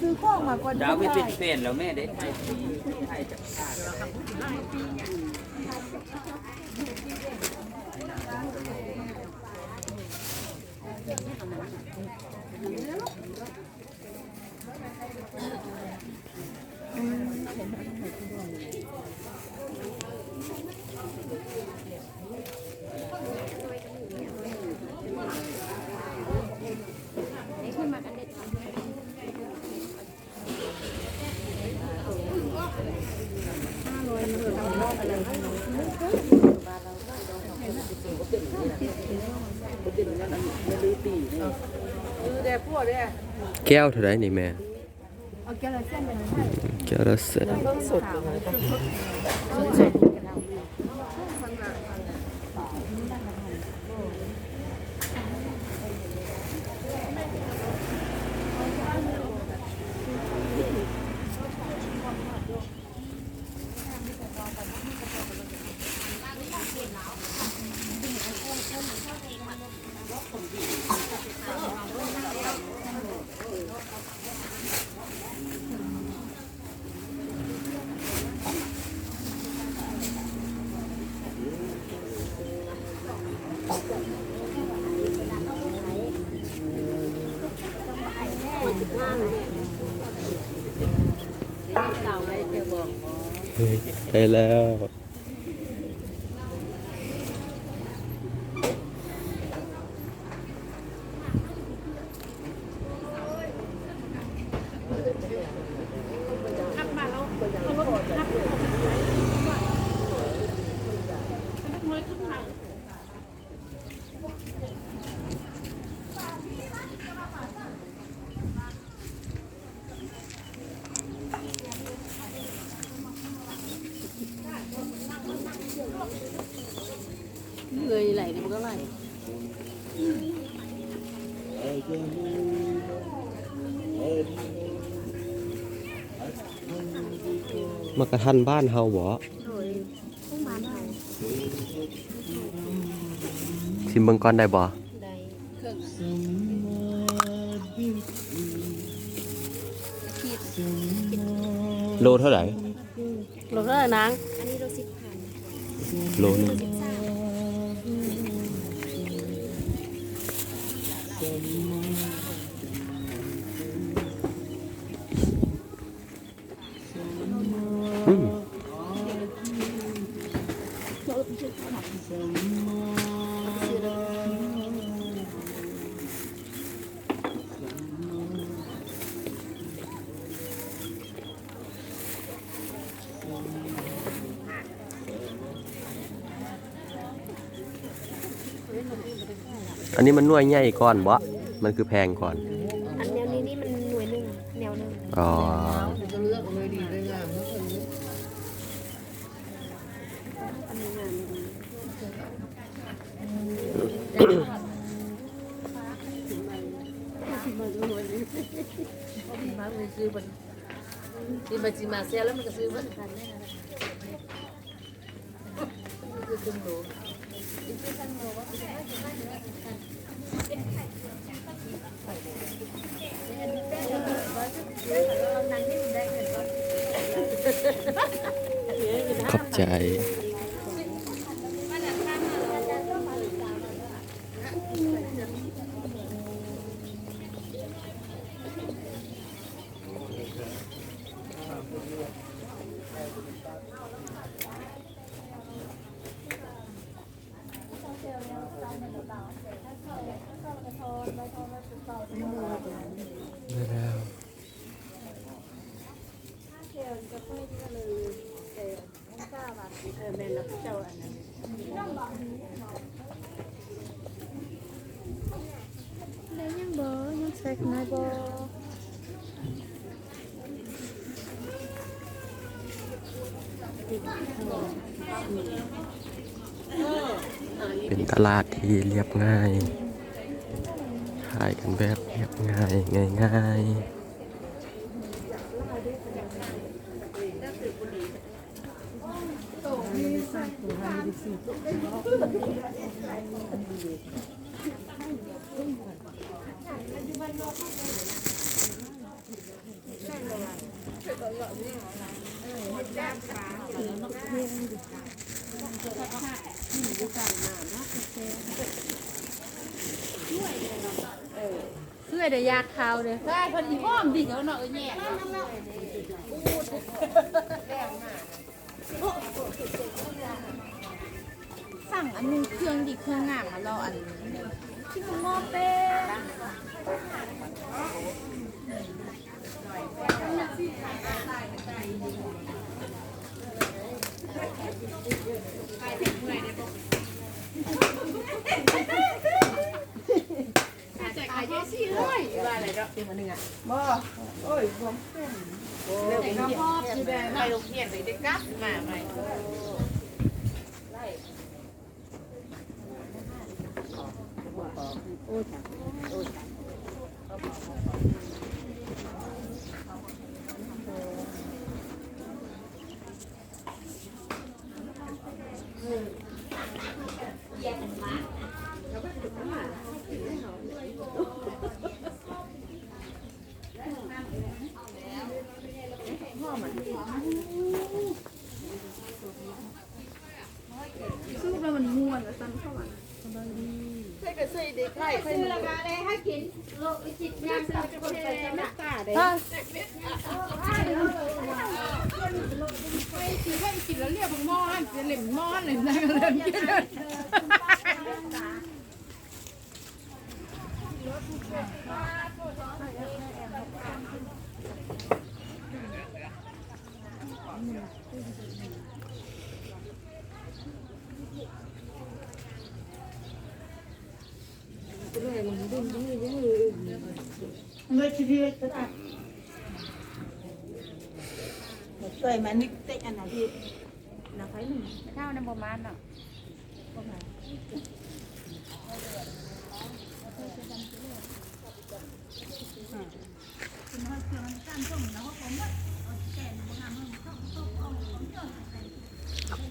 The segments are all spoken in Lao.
ຊື້ຂອງມາກ່ອນ ຈະເອົາໄປເປັນແຟນແລ້ວແມ່ເດ້. ແກ້ວເທົ່າໃດນີ້ແມ່? ເອົາແກ້ວລະແສນໄປເລີຍ ແກ້ວລະແສນ ເບິ່ງສົດເລີຍ ໄດ້ແລ້ວ. ຂັບມາເອົາ ເອົາລົດຂັບ. ເງີຍໄຫຼນີ້ມັນກໍໄຫຼ. ໝາກກະທັນບ້ານເຮົາບໍ? ໂດຍ ຂອງບ້ານເຮົາ. ຊິມເບິ່ງກ່ອນໄດ້ບໍ່? ໄດ້. ເຄິ່ງ ໂລເທົ່າໃດ? ໂລເທົ່າໃດນາງ? ອັນນີ້ໂລສິບພັນ. ໂລໜຶ່ງ. ອືມ. ອັນນີ້ມັນໜ່ວຍໃຫຍ່ກ່ອນບໍ? ມັນຄືແພງກ່ອນ? ອັນແນວນີ້ນີ້ມັນໜ່ວຍໜຶ່ງ ແນວໜຶ່ງ. ອໍ. ຂອບໃຈ. ໄດ້ຫຍັງບໍ່? ຍັງໃສ່ຂ້າງໃນບໍ່? ເປັນຕະຫຼາດທີ່ລຽບງ່າຍ ຂາຍກັນແບບລຽບງ່າຍ ງ່າຍໆ. ເອື້ອຍໄດ້ຢາກເຂົ້າເດ້ ເພິ່ນອີຫ້ອມດີເນາະ ເອີຍແຍະ. ສັ່ງອັນໜຶ່ງເຄື່ອງດີເຄື່ອງງາມມາລໍອັນທີ່ມັນງອເປ້. ຂາຍແຕ່ຂາຍເຈສີ່ຮ້ອຍວ່າແຫຼະເນາະ ເຕັມອັນໜຶ່ງອະ. ບໍ່ ໂອ້ຍ ບວມເປັນ ໂອ້ຍ ເປັນຮອບຢູ່ແບບ ໄປໂຮງຮຽນໄປໄດ້ກັບມາໃໝ່. ສູບແລ້ວມັນມ່ວນວ່າຊັ້ນເຂົາວ່າ. ໃສ່ກະໃສ່ເດັກໄລ່ ໃສ່ ຊື້ລະກະໄດ້ໃຫ້ກິນ. ເມື່ອຊີວິດກໍໄດ້ ຊ່ວຍມານິກເຕັກອັນນະທີ່ນະໄຟໜຶ່ງ ເຈົ້ານະບໍ່ມາເນາະ ບໍ່ມາ.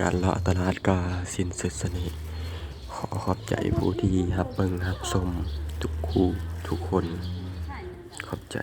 ການເລາະຕະຫຼາດກໍສິ້ນສຸດສ່ຳນີ້. ຂໍຂອບໃຈຜູ້ທີ່ຮັບເບິ່ງຮັບຊົມທຸກຄູ່ທຸກຄົນ. ຂອບໃຈ.